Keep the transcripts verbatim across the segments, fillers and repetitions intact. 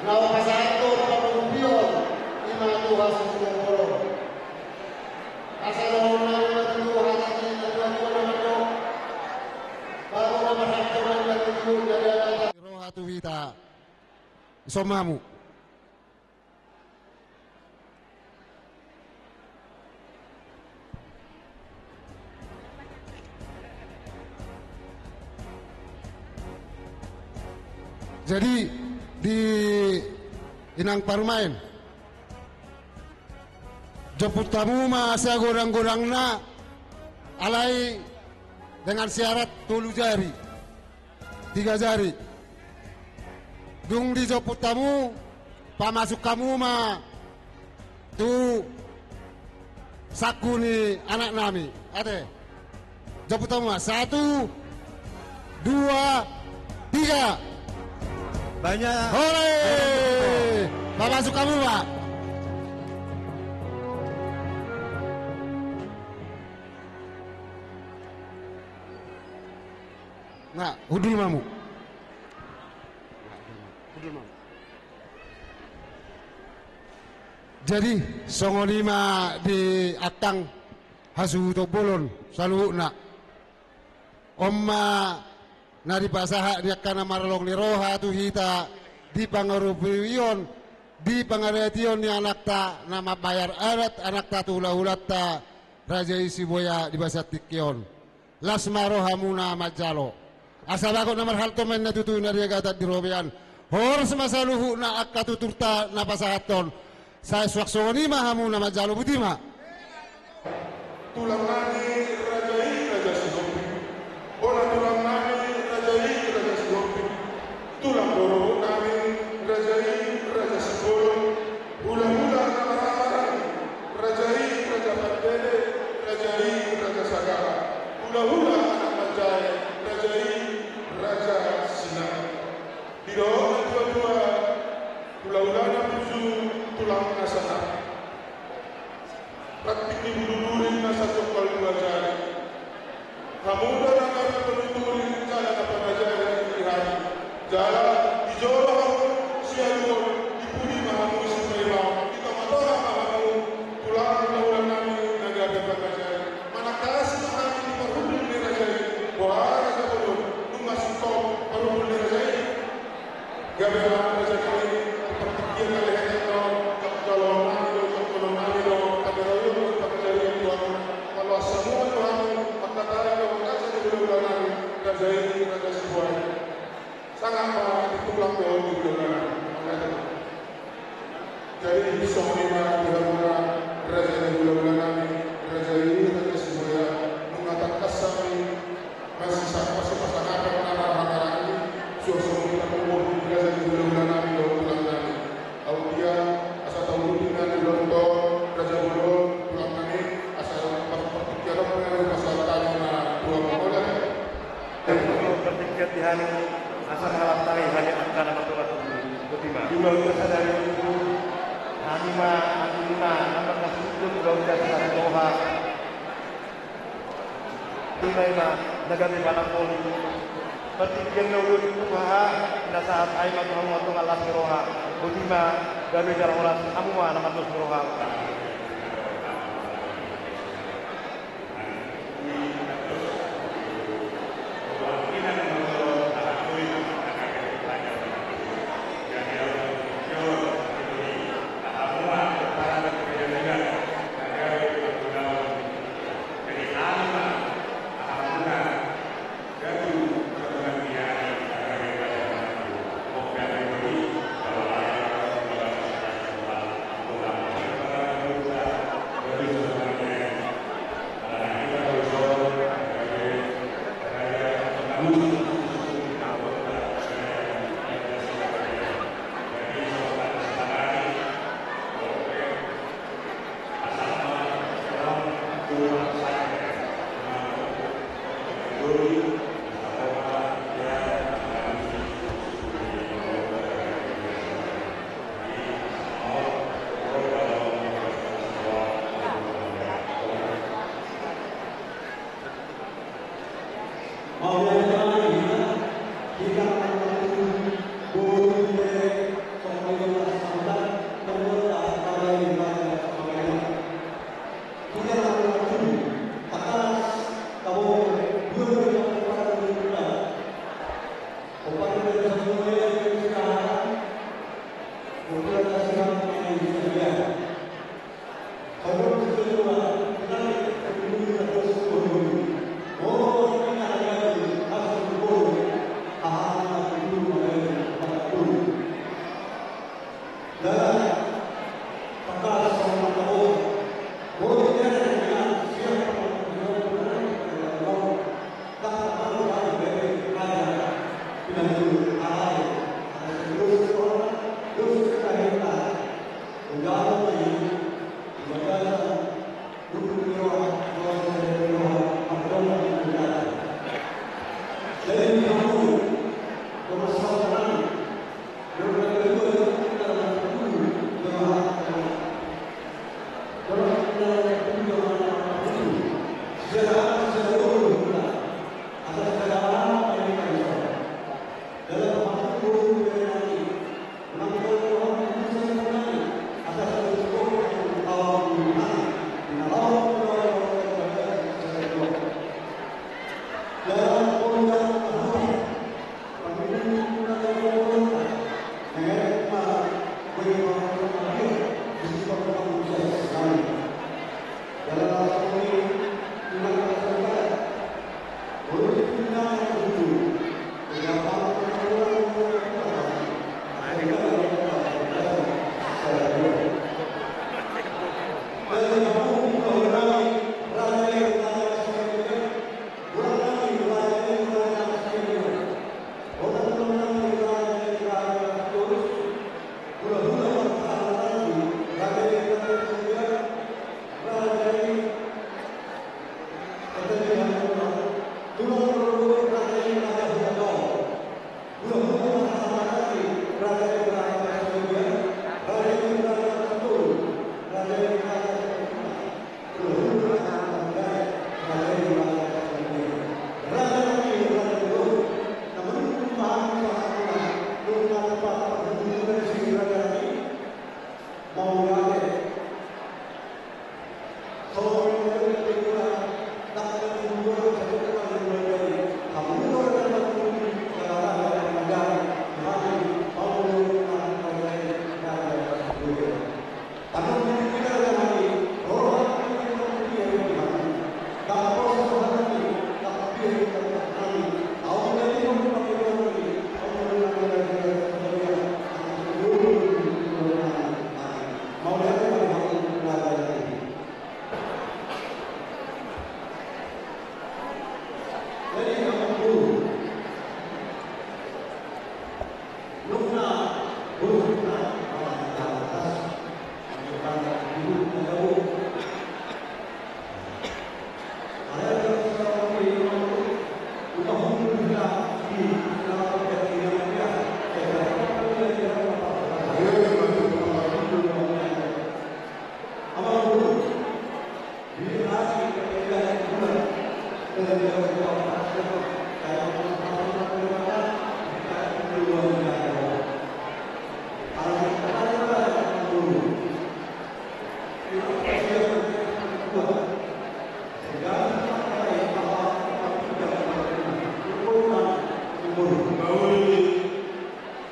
Na pasahathon pangurupion i ma tu hasuhuton bolon. Asa dohonon nami ma tutu hata ni natuatua na mandok. Baru na marhata ma tutu na di atas. Roha tu hita. Somamu. Jadi di inang parumaen, jomput hamu ma sagodang-godangna, alai dengan syarat tolu jari. Tiga jari. Dung dijomput hamu, pamasuk hamu ma tu sangku ni anak nami. Ate. Jomput hamu ma. Satu, dua, tiga. Banyak. Hore! Pamasuk hamu ma. Na, hundul ma hamu. Jadi songon i ma di angka hasuhuton bolon saluhutna. On ma na dipasahat ni angka na marlong ni roha tu hita di pangurupion, di pangaretion ni anakta na mambayar adat anakta tu hulahulanta, raja i Sibuea di bagasan tingki on. Las ma rohamuna manjalo. Asa bagot na marhalto ma inna tutu na di agatan di robean. Horas ma saluhutna angka tuturta na pasahathon. Sai suang songon i ma hamu na manjalo, botima. Tulang nami raja i Raja Sihombing. Bona tulang nami raja i Raja Sihombing. Tulang rorobot nami raja i Raja Simbolon. Hulahula na marhahamaranggi, raja i Raja Pandele, raja i Raja Sagala. Hulahula anak manjae, raja i Raja Sinanga. Didok natuatua, hulahula na burju, tulang na sanang. Ranting ni bulu duri na sacongkol dua jari. Hamu do na gabe panuturi jala na pangajari di hami. Jala di jolo hamu sialuhon, di pudi ma hamu sipaimaon, di tongatonga ma hamu tulang hulahula nami na gabe pangajari. Manangkasi ma hami di parhundul ni raja i, boha raja bolon, nunga sintong parhundul ni raja i. Gabe ma raja nami, partingkian na lehena do, jaloon nami do, jaloon nami do, pangaretion do, pangaretion do, paloas hamu ma tu hami, mangkatai do, raja ni hulahula nami, raja i, Raja Sibuae. Sangap ma di tulang do, di hulahula nami. Jadi songon i ma di hamuna, raja ni hulahula nami, raja i, Raja Sibuae, nunga tangkas hami, masipasangapan na marhahamaranggi, suang songon i ma di raja ni hulahula nami dohot tulang nami. Aut dia, asa taulungi nami dohot raja bolon, tulang nami, asa partingkian on ma nami pasahat hami ma tu hamu, olo. Partingkian di hami, asa mangalap tangi hami angka na martuatua. Botima. Di bagasan sadari on, hami ma, hami ma, na mangkasuhut, bagasan sadari on. Ima, ima na gabe panangkoli. Partingkian na uli tu haha, na sahat ai ma tu hamu antong las ni roha. Botima, gabe jala horas, hamu ma na mandos ni roha.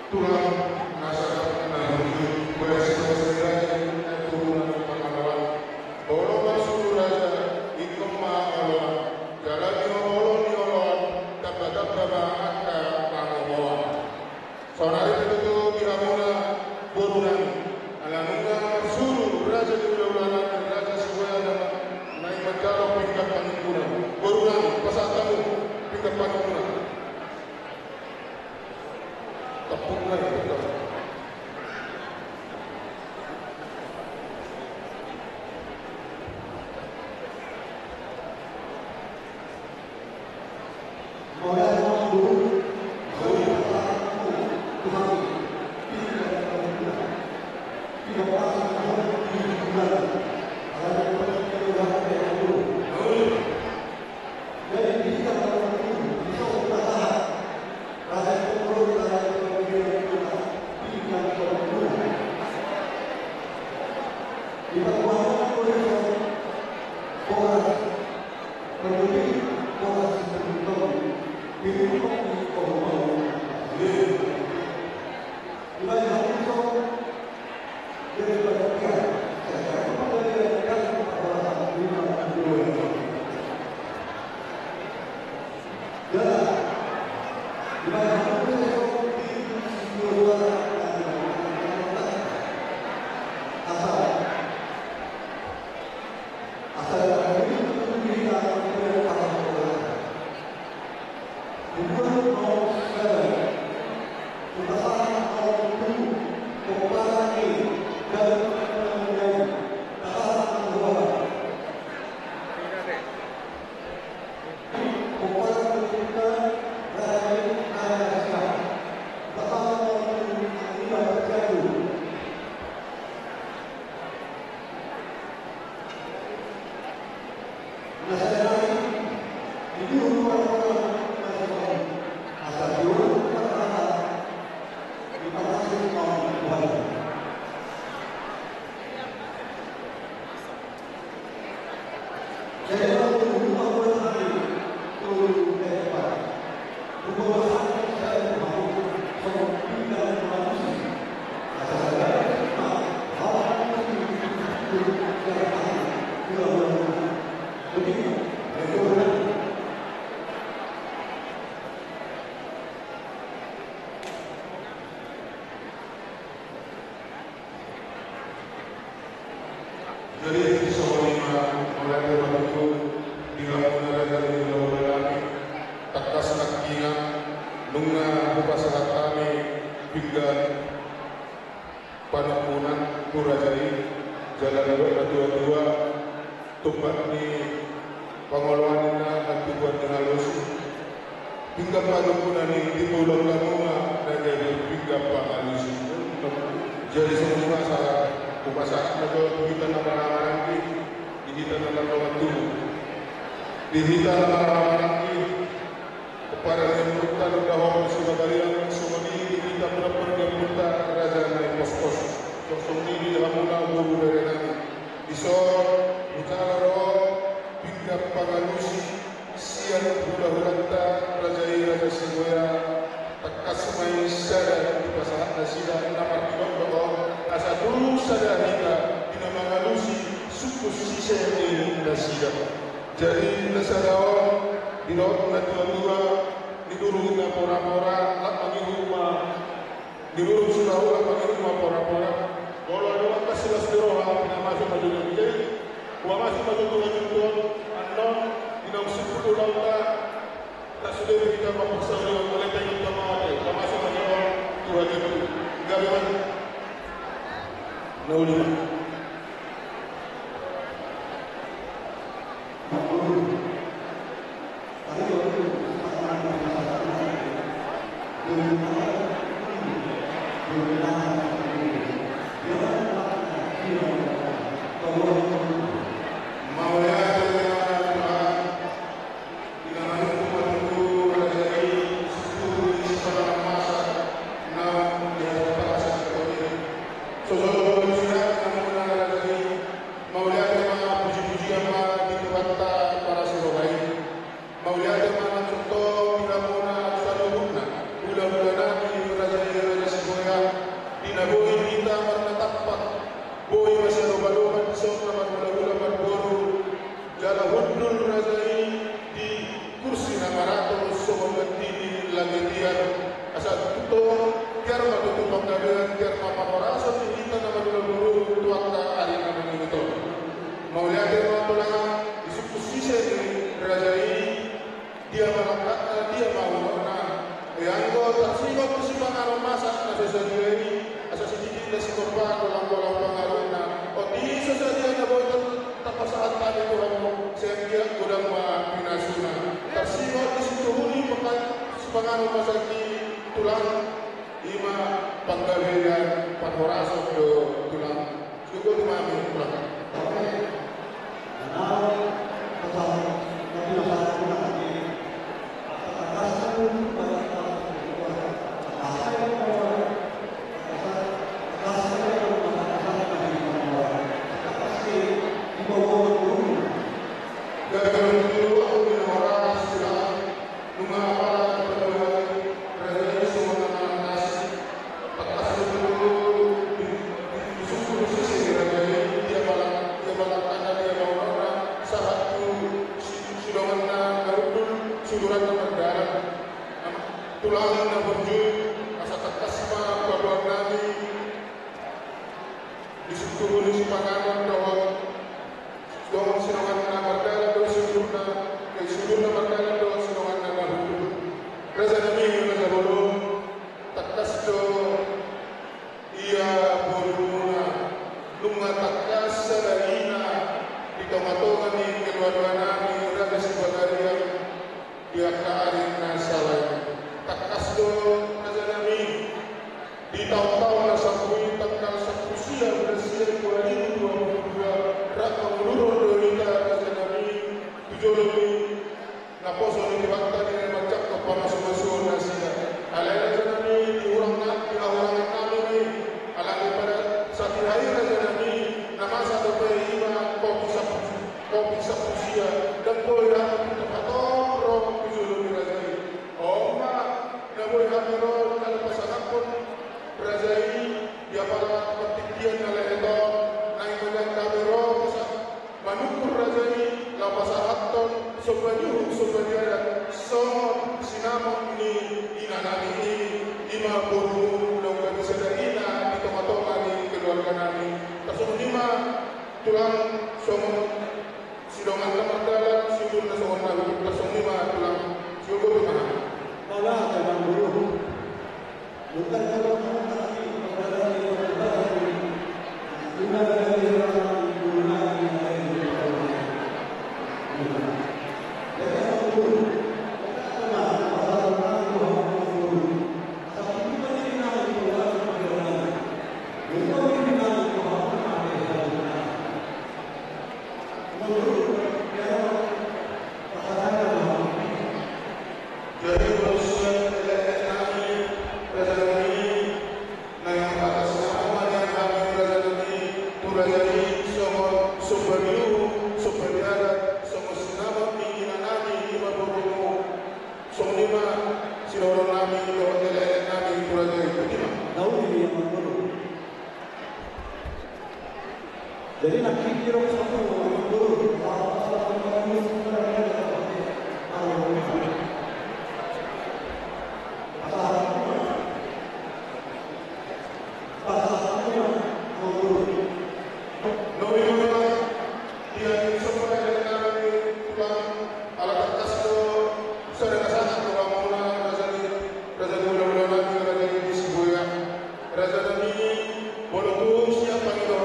Tulang na sangap na hujur, bolas ni raja ni turunan pangalawan, olo marsuru raja, ingkon ma oloan, jala ni olo ni oloan, tamba-tamba ma angka pangomoan. Saonari pe tutu di hamuna boru nami, ala nunga marsuru raja ni hulahula nami, raja Sibuea, na naeng manjalo pinggan panungkunan. Boru nami, pasahat hamu pinggan panungkunan. Jadi songon i ma, mauliate ma tutu di hamuna raja ni hulahula nami, tangkas nangkiningan nunga hupasahat hami pinggan panungkunan tu raja i, jala didok na tua-tua, tumpak ni pangoloan ninna, hatubuan ni halosi. Pinggan panungkunan i dipulak hamu ma na jadi pinggan pangalusi. Jadi songon i ma asa hupasahat ma jo tu hita na marhahamaranggi, di hita na marhahamaranggi, di hita na marhahamaranggi. Pomparan ni ompunta Lunda Horn Sibagariang, songon i di hita pomparan ni ompunta Raja Naipospos. Songon i di hamuna boru bere nami. Dison hujalo do pinggan pangalusi sian hulahulanta raja i, raja Sibuea. Tangkas ma i sada dipasahat nasida na martinodohon asa tung sada hita di na mangalusi sungkun sise ni nasida. Jadi na sada on didok na tua-tua, ni durung na pora-pora, lak mangihut ma. Di durung sura-ura mangihut ma pora-pora. Molo adong angka silas ni roha, na masuk ma jo. Jadi huamasuk ma jo tu hajutton, annon di naung simpul ulaonta. Tasude ma hita mamparsaulihon, alai taingot ma ate, huamasuk ma jo tu hajutton. Gabe ma. Mauliate ma di Tuhanta parasi roha i. Mauliate ma nang tongtong di hamuna saluhutna, hulahula nami raja i, Raja Sibuea, di na boi hita marnatampak, boi masialobalobal dison na marhulahula marboru, jala hundul raja i di kursi na marator songon gantini lage tiar. Asa tongtong tiar ma tutu panggabean, tiar ma parhorasan di hita na marhulahula boru tu angka ari na mangihut on. Mauliate ma tulang, disungkun sise ni raja i, dia ma langkatna, dia ma unokna. Ai anggo tarsingot tu sipanganon masak na so sadia i, asa sititi na sinompa golanggolang pangarahutna. Otik so sadia na boi tapasahat hami tu hamu, sian dia godang ma pinasuna. Tarsingot di situhuni sipanganon masak i tulang, i ma panggabean, parhorasan do tulang. Nunga apala tu raja i songon na manang nasi, tangkas do tutu disungkun sise ni raja i, dia ma langkatna, dia ma unokna, sahat tu sidonganna na hundul, siuduranna mardalan. Tulang na burju, asa tangkas ma paboaonnami di situhuni sipanganon dohot Songon sidonganna mardalan do siudurna, eh, siudurna mardalan do sidonganna na hundul. Raja nami, raja bolon, tangkas do ia borumuna, nunga tangkas sada ina di tongatonga ni keluarga nami, Raja Sibagariang, di angka ari na saleleng. Tangkas do raja nami, di taon-taon na salpu i, tanggal sampulu sia bulan sia dua ribu dua puluh dua, rap manguduron do hita raja nami tu jolo ni naposo ni Tuhanta di na manjangkon pamasumasuon nasida. Alai raja nami, di hurang na, di hahurangan nami ma i, alani pada satiha i raja nami, na masa dope i ma kopi sampulu, kopi sampulu sia, ndang boi hami pintor hatop ro tu jolo ni raja i. On ma na boi hami ro jala pasangaphon raja i di apala partingkian na lehet on, naeng ma hami ro pasa-, manungkun raja i laho pasahathon somba ni uhum, somba ni adat, songon sinamot ni ina nami i, i ma boru, nunga gabe sada ina di tongatonga ni keluarga nami. Tarsongon i ma tulang, songon sidonganna mardalan, siudurna songon na hundul. Tarsongon i ma tulang, siudurna ma. Pala, tenang dulu. Bukan kalau kamu kasih kepada diri, kepada diri. Bukan dari orang yang guna yang lain. Jadi, aku dulu. Kita kenal, pasal orang tua, aku dulu. Tapi bukan ini yang guna, bukan ini yang guna. Jadi, molo sian elekelek nami, raja nami, naeng atas nama ma nian hami raja nami, tu raja i songon somba ni uhum, somba ni adat, songon sinamot ni ina nami, i ma borumu. Songon i ma sidohonon nami dohot elekelek nami tu raja i. Songon i ma. Daun ini yang boru. Jadi, nangkin didok satu, dulu. Nunga dipasahat hami tulang, ala tangkas do sada na sahat do hamuna, raja ni, raja ni hulahula nami, raja ni Sibuea. Raja nami, molo tung sian pangido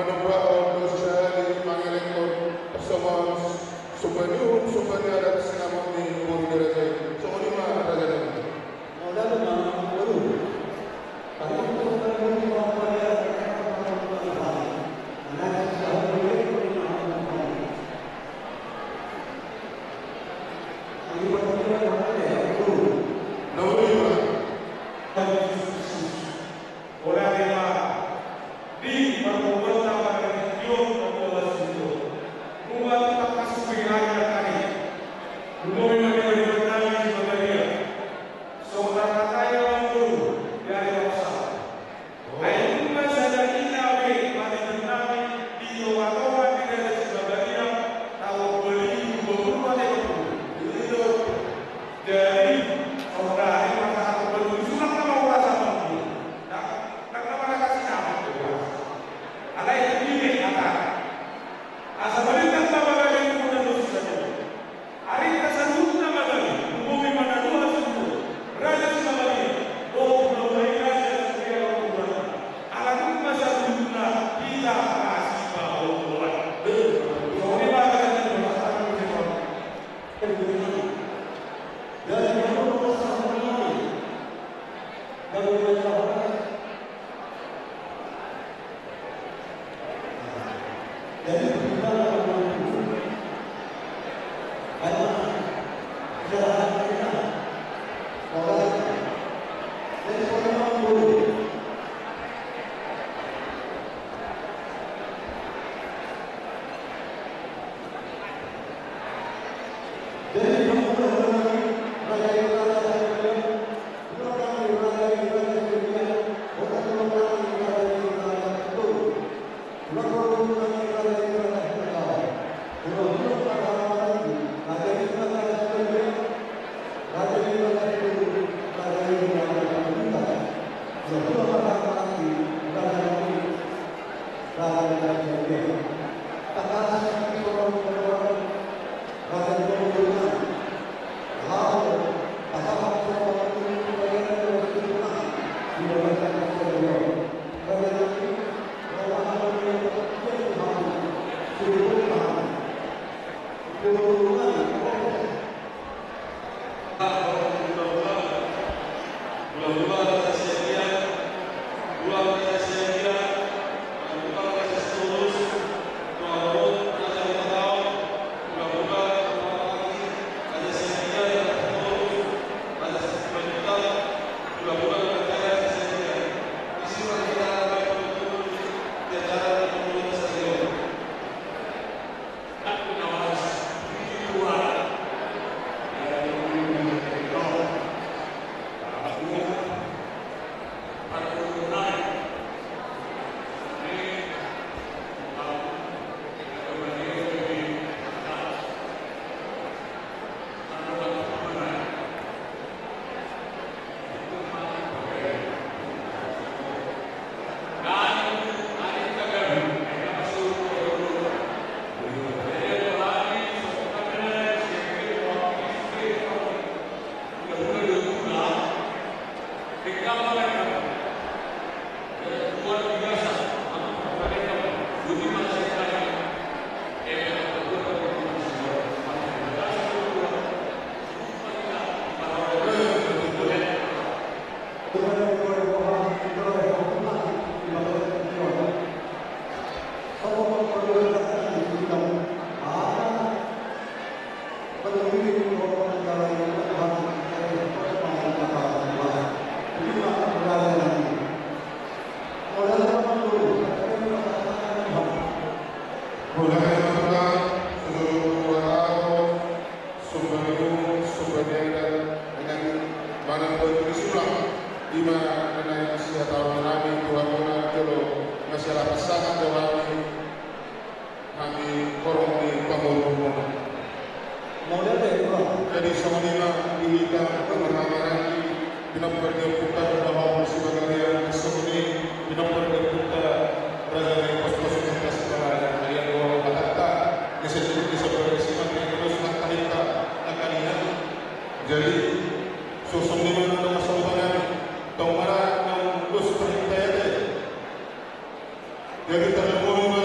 Manumbuhon dohot sahali mangelek on, parsombaon sumba ni uhum, sumba ni adat, sinamot ni boru ni raja i. Songon i ma raja nami. Ora dema di parmogolta marga Tingki on, parmogolta Tingki on. Muba tu tangkas supi hami nangkaning. Lumobi ma di balion nami Sibagaria. Songon na tatai amang boru di ari na marsahit. Ai nunga sada ina be panimbun nami di tongatonga ni raja Sibagaria, taon dua ribu dua puluh dua. Jadi, saudari, masa aku berujung, kenapa mau rasa mampu? Ndang, ndang na manangasi nama tu rasa. Alai tingki be hata. Asa balintang ma bagabe tu na dosa ni. Arinta saluhutna ma gabe, lumobi ma na dua saluhut. Raja Sibagaria, dohot hula-hula ni raja Sibagaria, dohot hula-hula. Ala nunga saluhutna hita masipaoloan. Songon i ma raja ni dosa. Sumba ni uhum, sumba ni adat, dengan manang batu ni sulang, ima na naeng sihatahonon nami tu hamuna jolo, masiala pasangan jolo hami, hami horong ni pangurung muna. Jadi songon i ma di hita, pangurung hami, di nomor ni ompunta Raja Sibagaria, songon i di nomor ni ompunta raja ni pos-pos ni Tasik Malaya, ia dua hatanta, ni sendiri di sebelah simak, yang terus hatahita, angka nian. Jadi, songon i ma na dong songon i ma na dong, tong mara na ungkus pahita i ate. Jadi, tarlumobi ma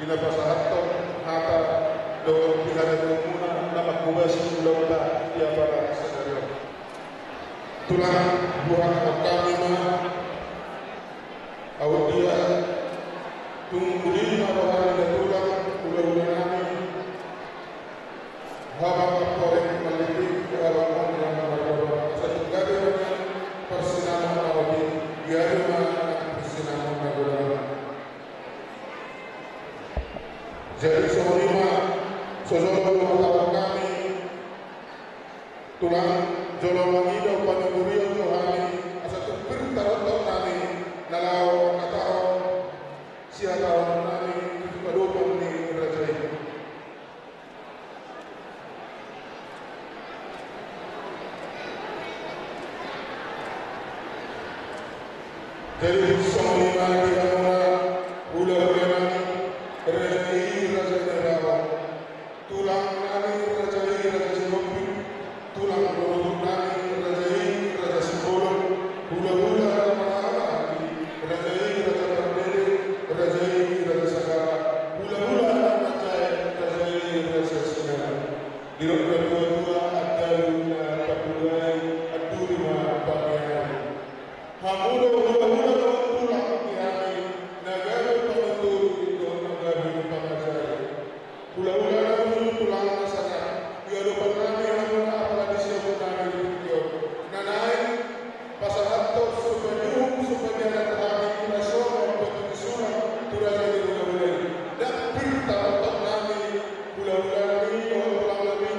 na pasahathon hata dohot pingarajoanmuna na manghobasi ulaonta di apala sadari on. Tulang, huhatahon hami ma, aut dia, tung uli ma roha ni da tulang, hulahula nami, Habang Amporeng Malitik, habang on na mardalan, asa tung gabe ma parsinamot na otik, gabe ma parsinamot na godang. Jadi songon i ma, so jolo do huhatahon hami, tulang, jolo mangida panuturion do hami, asa tung pir tarontok nami, na laho manghatahon sihatahononnami tu padopan ni raja i. Jadi songon i ma di hamuna hulahula nami, raja i raja ni laho, tulang nami raja i raja Sihombing, tulang rorobot nami raja i raja Simbolon, hulahula na marhahamaranggi, raja i raja Pardede, raja i raja Sagala, hulahula na manjae, raja i raja Sinaga. Didok natuatua, andalu na patuduhon, anduri ma pamean. Hamu do hulahula dohot tulang di hami, na gabe panutur dohot na gabe pangajar. Hulahula nami, tulang na sangap, di adopan nami hamu na apala di siamun nami di tingki on, na naeng pasahathon supajuhung, supajahat hami na songon batu ni sulang tu raja ni hulahula i. Ndang pir tarontok nami hulahula nami dohot tulang nami,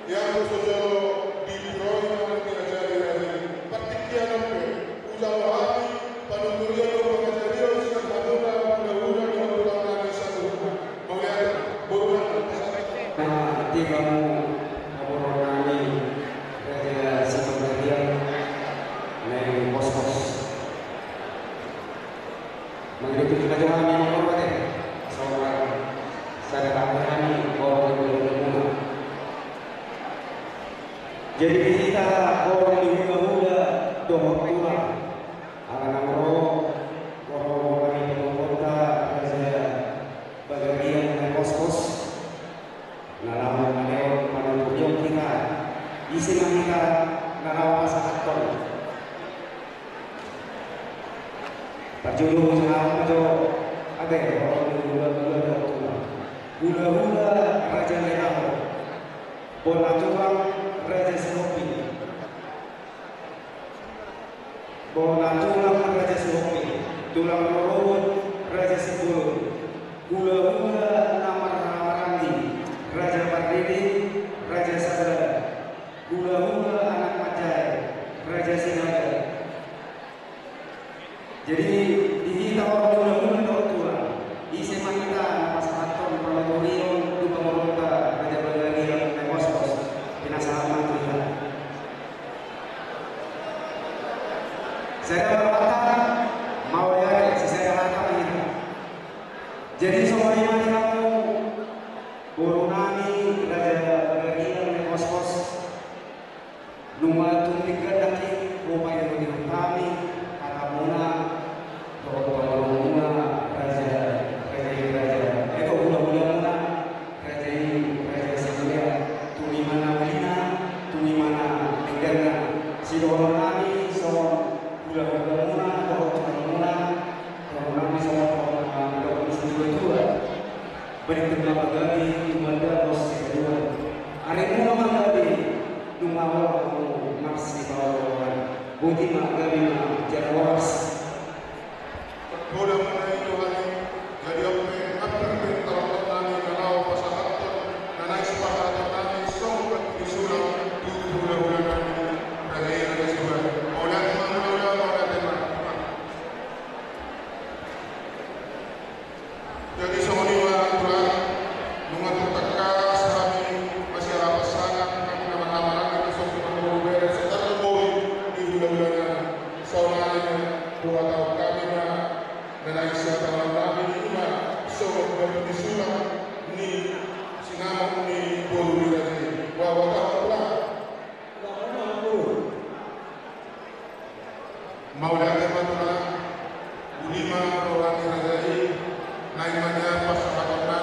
ianggo so jolo dipiroi nami diajari raja i. Partingkian on pe, hujalo hami panuturion dohot pangajarion sian hamuna hulahula dohot tulang nami saluhutna. Mauliate, boru nami. Nah, di hamu, boru nami, raja Simanjarian, naeng pospos. Mangido tu hita jo hami, mauliate. Saudara, sada hami, boru nami, boru nami. Jadi di hita, boru ni hulahula dohot tulang. Ala naung ro, ro, ro, ro, ro, ro, raja Bagarian na pospos, na laho mangalehon panuturion hita, ise ma hita na laho pasahathon. Parjolo hujaha ma jo, ate, hulahula, hulahula, hulahula raja ni laho, bona tulang raja Sihombing. Bona tulang raja Sihombing, tulang rorobot raja Simbolon, hulahula na marhahamaranggi raja Pardede, raja Sagala, hulahula anak manjae raja Sinaga. Jadi di hita on hulahula dohot tulang, ise ma hita na pasahathon panuturion tu pamoruonta raja Bagarian na pospos, pinasahat ma tu hita. Sada ma hata, mauliate, sisada hata ma hita. Jadi songon i ma di hamu boru nami raja Bagarian na pospos. Nunga tung denggan nangkin, rupani ro di hami, hatamuna, dohot pamoruonmuna, raja, raja i raja, eh, dohot hulahulamuna, raja i raja Sihombing, tung i ma na ulina, tung i ma na dengganna, sidohonon nami songon hulahulamuna, dohot tulangmuna, dohonon nami songon, eh, dohot ni situatua. Balik ma pagabe, tumanda pos sihaduan. Arimuna ma gabe, nunga olo hamu marsipaolooloan. Boti ma gabe ma jala horas. Pola ma na i Tuhan i, jadi on pe, hampir pe tarotot nami na laho pasahathon, na naeng sipasahaton nami songon batu ni sulang, tu hulahula nami, raja i raja Sihombing. Mauliate ma, mauliate ma, mauliate ma. Jadi songon i ma tulang, nunga tung tangkas hami masiala pasahat, hami na marhahamaranggi, na so tung marboru bere, so tarlumobi di hulahula nami. Saonari ma huhatahon hami ma, na naeng sihatahon nami i ma, songon batu ni sulang ni sinamot ni boru ni raja i. Huhatahon tulang. Mauliate ma tulang, uli ma roha ni raja i, naeng ma nian pasahaton na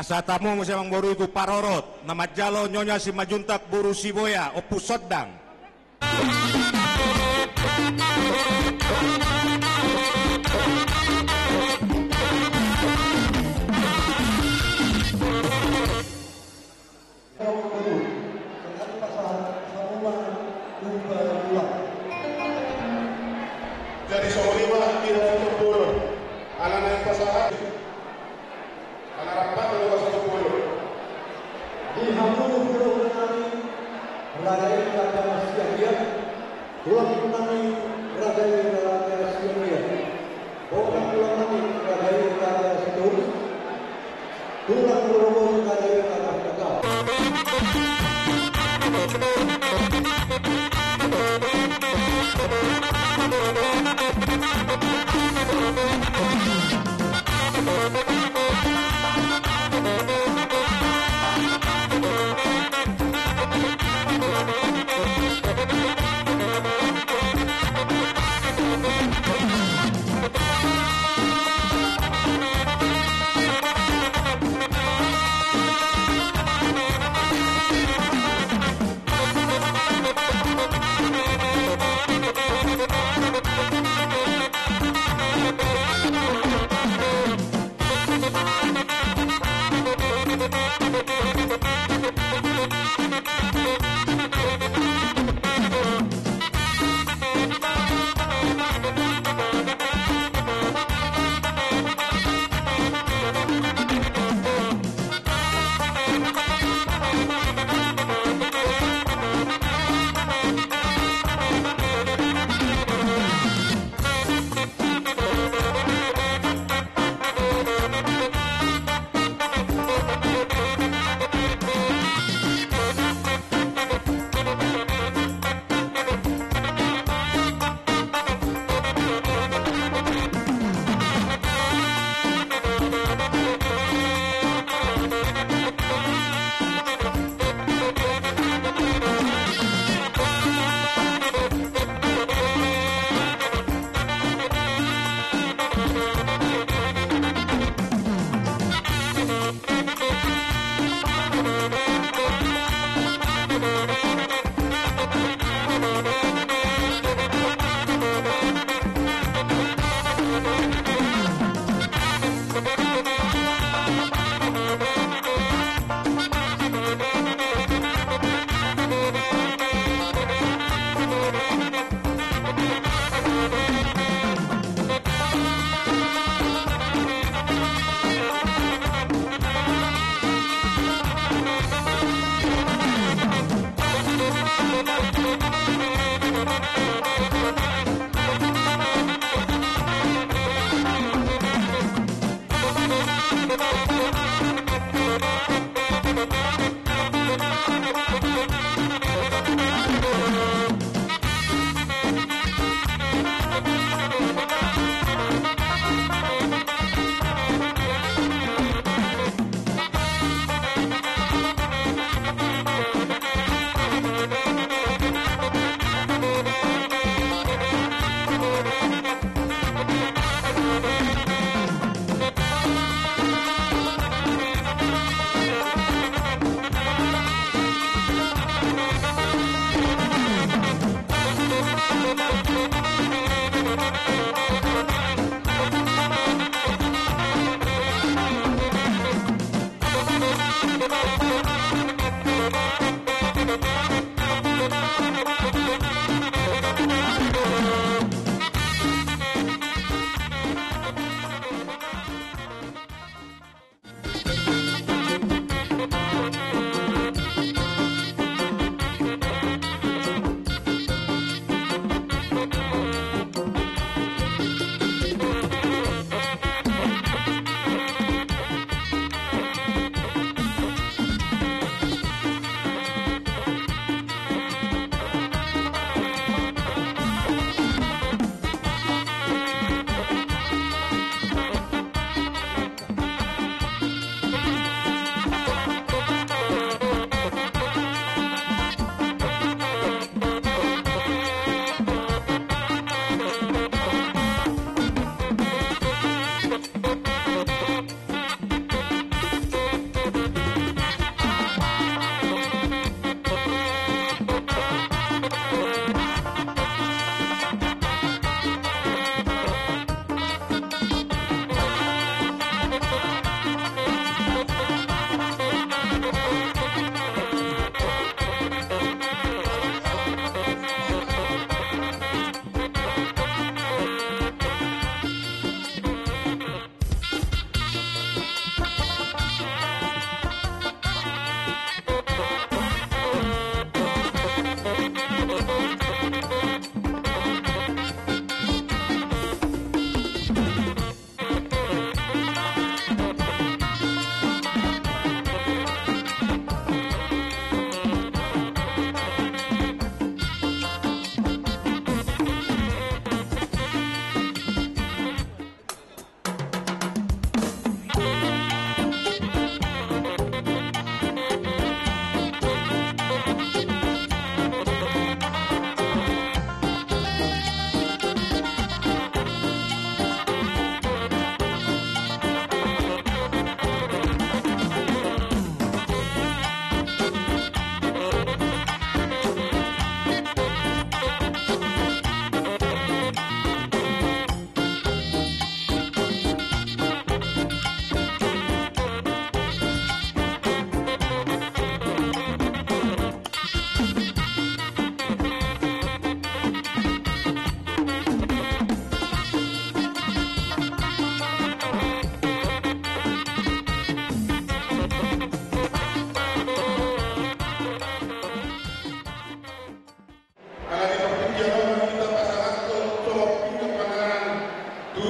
Asa tamu muse amangboru i tu parorot, na manjalo Nyonya Simanjuntak boru Siboya, Ompu Sondang. Jadi songon i ma di hami Ompu Bolon. Ala naeng pasahat. Ala rap ma tu Ompu Bolon. Di hamu tulang nami, raja i raja na siagia. Tulang nami, raja i raja na siagia. Boru tulang nami, raja i raja na sitorus. Tulang Boromoro, raja i raja na siagia.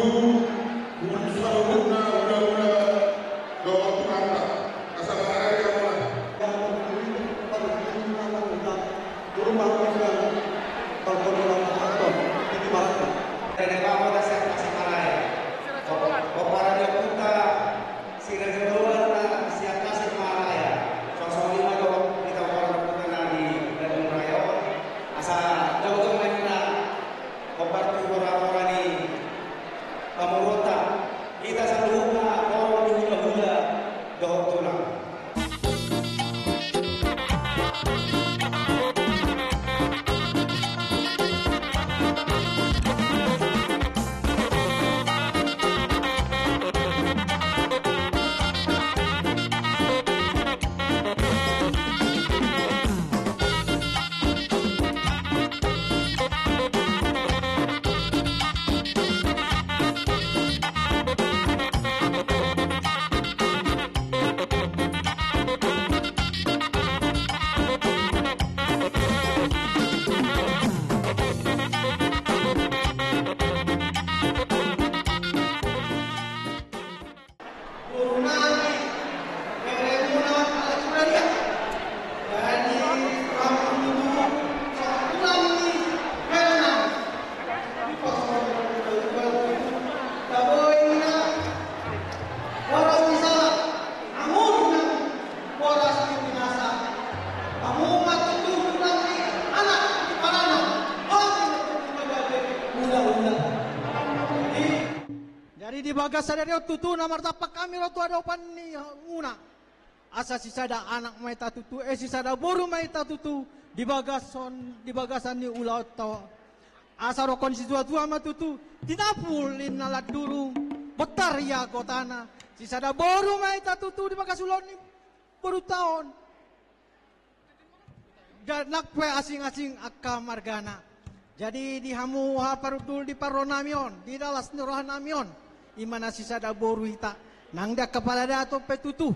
Bukan saluhutna ula-ula dohot tukanta. Asa marari hamuna. Rene pamo da sian Tasikmalaya. Pomparan ni ompunta si Raja Baluan na sian Tasikmalaya. Songon i ma dohot hita pomparan ni ompunta na di Bandung Raya on. Asa jauh-jauh ma ninna hombar tu hora-hora ni pamoruonta. Hita saluhutna horong ni hula-hula dohot tulang. Jadi di bagasan sadari on tutu na martampak hami ro tu adopan ni hamuna. Asa sisada anak ma hita tutu, eh, sisada boru ma hita tutu di bagasan, di bagasan ni ulaonta on. Asa dohonon ni situa-tua ma tutu, tinapul ninna landurung, bontar ia gotana, sisada boru ma hita tutu di bagas ulaon ni borunta on. Nang pe asing-asing angka margana. Jadi di hamu haha parhundul di parrohanami on, di las ni rohanami on, i ma na sisada boru hita, nang di angka pala dato pe tutu.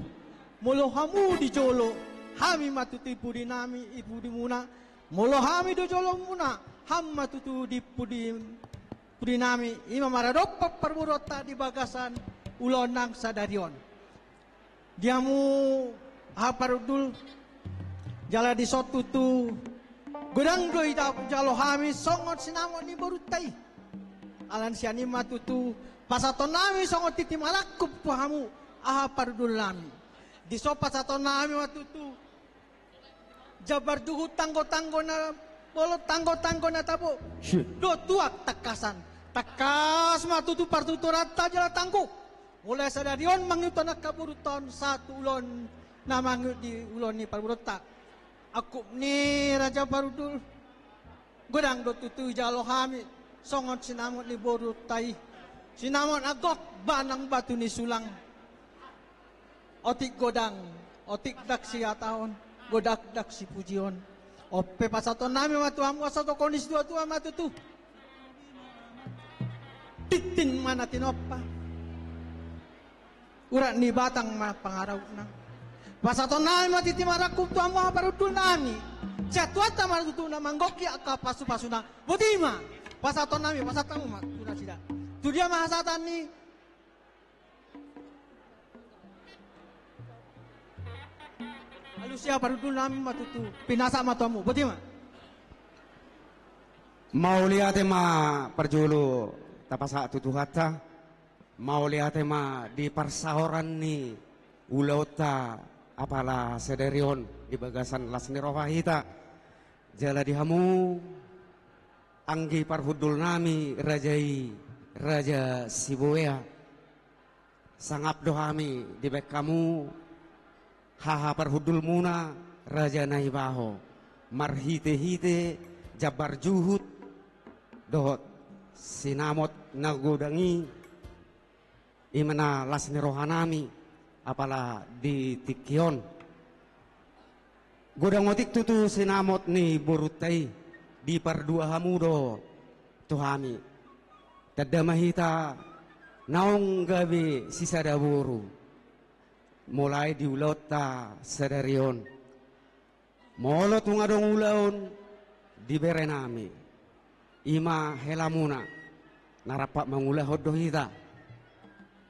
Molo hamu di jolo, hami ma tutu di pudinami, di pudimuna. Molo hami di jolomuna, hamu ma tutu di pudi, pudinami, i ma maradophon parboruonta di bagasan ulaon nang sadari on. Di hamu haha parhundul, jala dison tutu godang do hita jalo hami songon sinamot ni borunta i. Alani sian i ma tutu pasahatonnami songon titi marangkup tu hamu haha parhundulnami. Dison pasahatonnami ma tutu jambar juhut tanggo-tanggo na bolon, tanggo-tanggo na tabo. Dohot tuak tangkasan. Tangkas ma tutu partuturanta jala tangguh. Mulai sadari on mangihuthon angka borunta on sahat tu ulaon na mangihut di ulaon ni parboruonta. Angkup ni raja parhundul. Godang do tutu dijalo hami songon sinamot ni borunta i. Sinamot na gok ba nang batu ni sulang. Otik godang, otik ndang sihatahon, godang ndang sipujion. On pe pasahatonnami ma tu hamu asa dohonon ni situa-tua ma tutu. Tintin ma na tinompa. Urat ni batang ma pangarahutna. Pasahatonnami ma titi marangkup tu hamu haha parhundulnami. Sian Tuhanta ma tutu na manggohi angka pasu-pasuna. Boti ma. Pasahatonnami, pasahat hamu ma tu nasida. Tu dia ma hasahatan ni Alusia parhundulnami ma tutu, pinasa ma tu hamu, boti ma. Mauliate ma parjolo tapasahat tu Tuhanta, mauliate ma di parsaoran ni ulaonta apala sadari on di bagasan las ni roha hita. Jala di hamu anggi parhundulnami raja i, Raja Sibuea. Sangap do hami dibaen hamu haha parhundulmuna Raja Naibaho, marhite-hite jambar juhut dohot sinamot na godang i, i ma na las ni rohanami apala di tingki on. Godang otik tutu sinamot ni borunta i, dipardua hamu do tu hami. Tanda ma hita naung gabe sisada boru. Mulai di ulaonta sadari on. Molo tung adong ulaon di berenami, i ma helamuna. Na rap mangulahon do hita.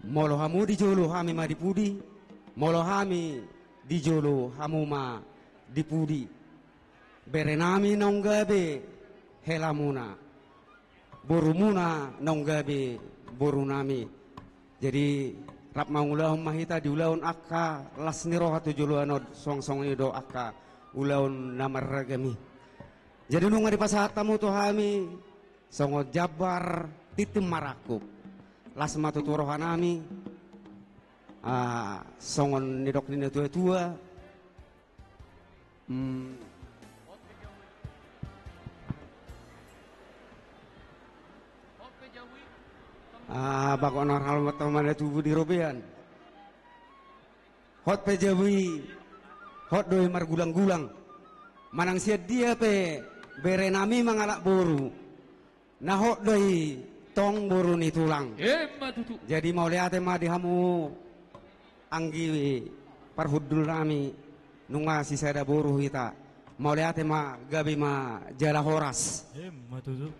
Molo hamu di jolo, hami ma di pudi. Molo hami di jolo, hamu ma di pudi. Berenami naung gabe helamuna, borumuna naung gabe borunami. Jadi, rap mangulahon ma hita di ulaon angka las ni roha tu joloan on, songon i do angka ulaon na marragam i. Jadi, nunga dipasahat hamu tu hami songon jambar tintin marangkup. Las ma tutu rohanami, ah, songon nidok ni natua-tua. Hmm. Ah, bagot na ralmat ma na tubu di robean. Hot pe jabu i, hot do i margulang-gulang. Manang sian dia pe berenami mangalap boru, na hot do i tong boru ni tulang. Emma tutu. Jadi mauliate ma di hamu anggi parhundulnami, nunga sisada boru hita. Mauliate ma, gabe ma jala horas. Emma tutu.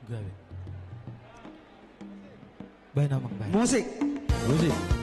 Gabe. Baen amang, baen. Musik. Musik.